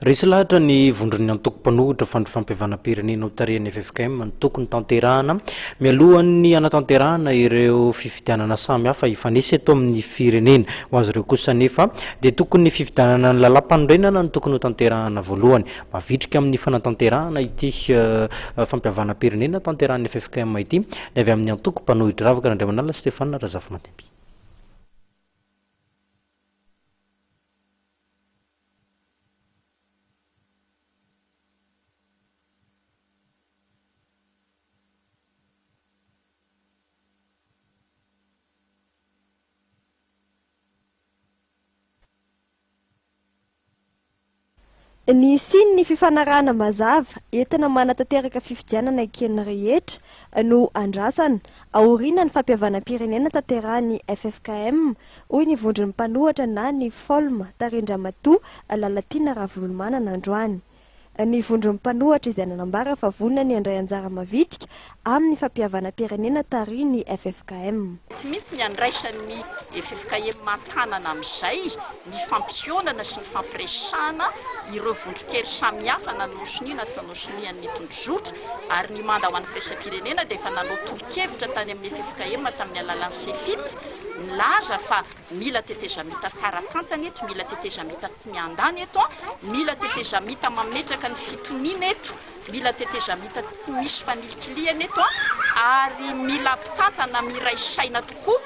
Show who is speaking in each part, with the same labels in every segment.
Speaker 1: Resy lahatra ny vondron'ny antoko mpanohitra fa ny fampihavanam-pirenena hotarihan'ny ffkm no tokony tanterahana mialohan'ny hanatanterahana ireo fifidianana samihafa hifanesy eto amin'ny firenena. Ho azy ireo kosa anefa dia tokony ny fifidianana ny lalàmpanorenana no tokony hotanterahana voalohany. Mavitrika amin'ny fanatanterahana ity fampihavanam-pirenena tanterahan'ny ffkm ity ny avy amin'ny antoko mpanohitra. Ravaka Randriamanalina Stéphane Razafimadimby.
Speaker 2: Ny hisian'ny fifanarahana mazava entina manatanteraka fifidianana eken'ny rehetra no andrasana, aorianan'ny fampihavanam-pirenena tanterahin'ny ffkm, hoy ny vondron'ny mpanohatra na ny Folm tarihin-dRamatoa Lalatiana Ravololomanana androany. Ny vondron'ny mpanohatra izay nanambara fa vonona ny handray anjara mavitrika amin'ny fampihavanam-pirenena tarihin'ny ffkm.
Speaker 3: Mety mihitsy ny handraisan'ny ffkm an-tanana amin'izay ny fampihaonana sy ny fampiresahana ireo vondron-kery samihafa nanao sonia na tsy nanao sonia ny tondrozotra ary ny manda ho an'ny firaisam-pirenena dia efa nanao tolo-kevitra tany amin'ny ffkm tamin'ny alalan'ny Cefip nilaza fa Mila tetezamita tsara tantana eto, mila tetezamita tsy miandany eto, mila tetezamita mametraka ny fitoniana eto, mila tetezamita tsy misy fanilikilihana eto ary mila mpitantana miray saina tokoa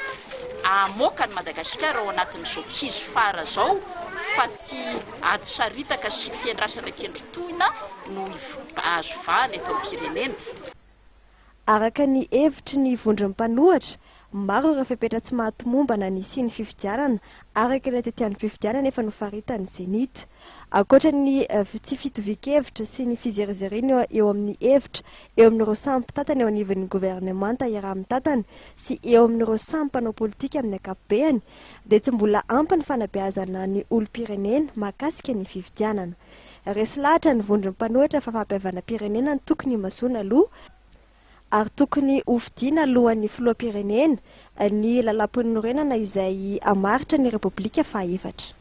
Speaker 3: hamoaka an'i Madagasikara ao anatin'izao kizo fara izao fa tsy ady saritaka sy fiandrasana kendritohina no azo vahana eto amin'ny firenena.
Speaker 2: Araka ny hevitry ny vondron'ny mpanohatra, maro ireo fepetra tsy mahatomombana ny hisian'ny fifidianana araka ilay tetiandrom-pifidianana efa nofaritan'ny Cenit. Ankoatra ny tsy fitovian-kevitra sy ny fizerizeriana eo amin'ny hevitra eo amin'ireo samy mpitantana eo anivon'ny governemanta iaraha-mitantana sy eo amin'ireo samy mpanao politika amin'ny ankapobeany dia tsy mbola ampy ny fanabeazana ny olom-pirenena mahakasika ny fifidianana. Resy lahatra ny vondron'ny mpanohitra fa fampihavanam-pirenena no tokony himasoana aloha ary tokony hofidiana alohan'ny filoham-pirenena ny lalàmpanorenana izay hamaritra ny Repoblika fahaefatra.